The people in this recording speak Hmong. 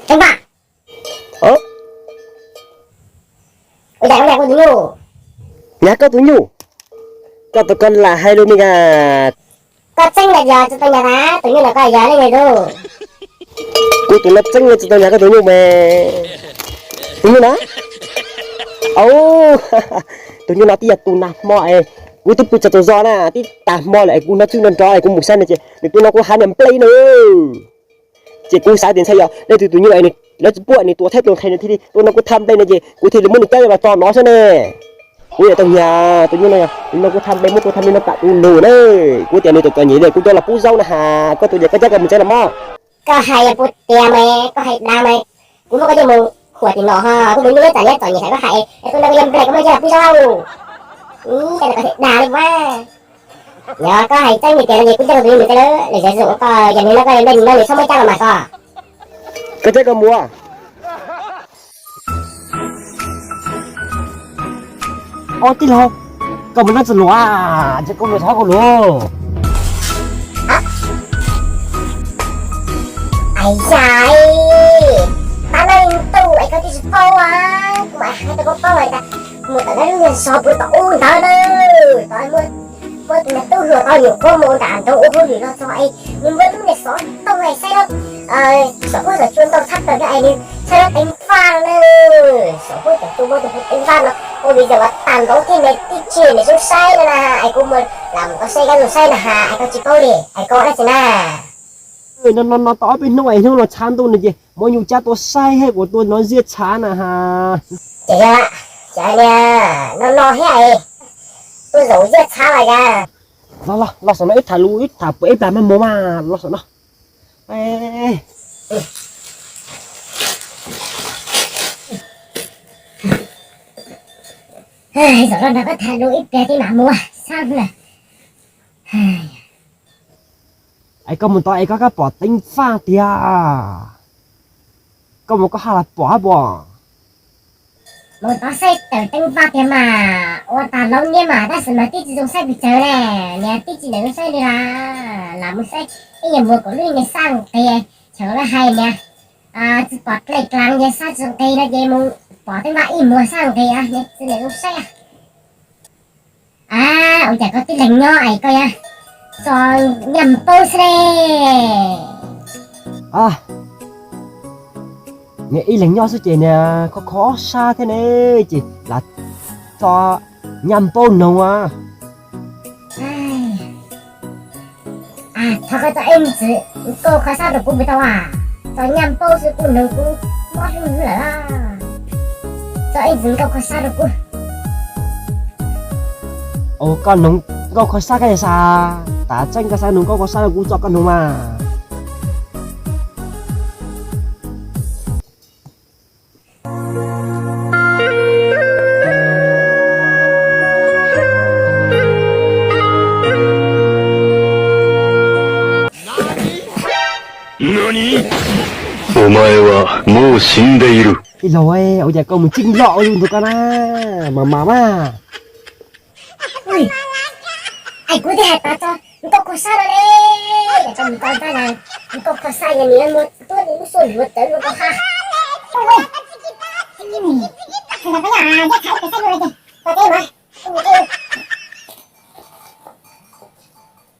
Tseeb Faj, ua cas koj nyiam kuv tus nyuj? Nyiam koj tus nyuj? Koj tus koj lam hais lus me ka. Koj tseeb los yog tsis tau nyiam tus nyuj no, koj yog leej twg? Kuv tus no tseeb los tsis tau nyiam koj tus nyuj mas. Tus nyuj no, au, tus nyuj no twb yog tus nag hmo es kuv twb pw tsaug tsaug zog na, twb tag hmo lawm es kuv hnov tshwj nrov nrov es kuv mus saib no ces nws tuaj nrog kuv hav niam nplej na. Ces kuv xav tias ntshai yog leej twg tus nyuj es lawv tsis pub nws tua thiab tus nqhis nws thiaj li tuaj nrog kuv tham nplej no ces kuv thiaj li muab nws cab los tso no xwb ne. Kuv yam tau nyiam tus nyuj no, nws nrog kuv tham nplej, muab kuv tham nplej no tam tus lus na. Kuv tias nws txom txom nyem li kuv coj los pub zaub na has, koj tus yam koj cab koj mus tsev los mas. Koj hais yog puas tiag mas, koj hais dag mas, kuv muab koj coj mus khuam tim no ho, kuv tus nyuj nyob txom nyem txom nyem xav koj hais es tuaj nrog kuv yog nplej koj muab coj los pub zaub. Ib cas koj hais dag li mas. Yog koj hais tseeb tiag tiag no ces kuv coj kuv tus nyuj mus tsev lawm, lwm zaus zoo koj yog nws no koj yog nplej nws no nws txhob muab cab los mas koj. Koj cab koj mus. Ob tij laug, koj mus noj txuj lus, ces koj mus thov koj lus. Ais yam, pab noj ib ntu es koj twb tsis paub, kuv mam hais rau koj paub hais tias mus tom lub niag zos puag tom ub ntawd na, tod muaj tus niag tub hluas tod nyuam qhuav mus nram nroog ua hauj lwm los txog es nws muab lub niag xov tooj saib na, xov huab xov cua ntau tshaj plaws thiab es nws txhawb lub teev faj no na, xov huab xov cua muab tus teev faj no ua video tag npaum thiab nws twb tsis nws zoo saib no na, es kuv mus lam mus tau saib kab zoo saib na has es koj tsis paub li es koj dab tsi na. No no no tau ob peb hnub es hnub no tshav ntuj no ces muab nyuj cab tuaj saib thiab kuv tuaj nov ziab tshav na has. Ces yog, ces niag no no thiab es tuaj zaum ziab tshav los yog. Los los los saum no ib tham lus ib tham puas ib plag maj mus mas los saum no. Zaum no nrog koj tham lus ib pliag thiab mam mus sab lawm. Es koj mus tod es koj kab pom teev faj tiag, koj mus koj haj los pom hab pom. Mus tod saib tawm teev faj tiag mas ua tas laub niab mas tab sis mas twb tsis zoo saib pes tsawg ne, niag twb tsis lam zoo saib li las, lam mus saib ib nyuag muag kaum lub niag sab nqis, tseem lawv hais niag tsis pom dlej dlav niag sab tsis nqis no ces mus pom teev faj ib muag sab nqis niag tsis lam zoo saib. A, ua cas koj tib leeg nyob es koj yuav tso nyaj paub xwb ne? Niag ib leeg nyob xwb ces niag kho kho sab thiab ne, ces lam tso nyaj paub noog a. Thov koj tso ib ntxwv nkauj kho sab rau kuv puas tau a? Tso nyaj paub xwb kuv noog kuv mob hlwb lawm. Tso ib ntxwv nkauj kho sab rau kuv. Koj noog nkauj kho sab koj yog xav, tas tseeb koj xav noog nkauj kho sab rau kuv tso koj noog mas. Ib los, ua cas koj mus txij loj ua luaj ntawd koj na, mas mas mas. Es kuv twb hais tas tso nkauj kho sab no ne, es koj mus tso ntag na, nkauj kho sab yog nws muag tuab nws lub suab luav tawv nkauj kho sab.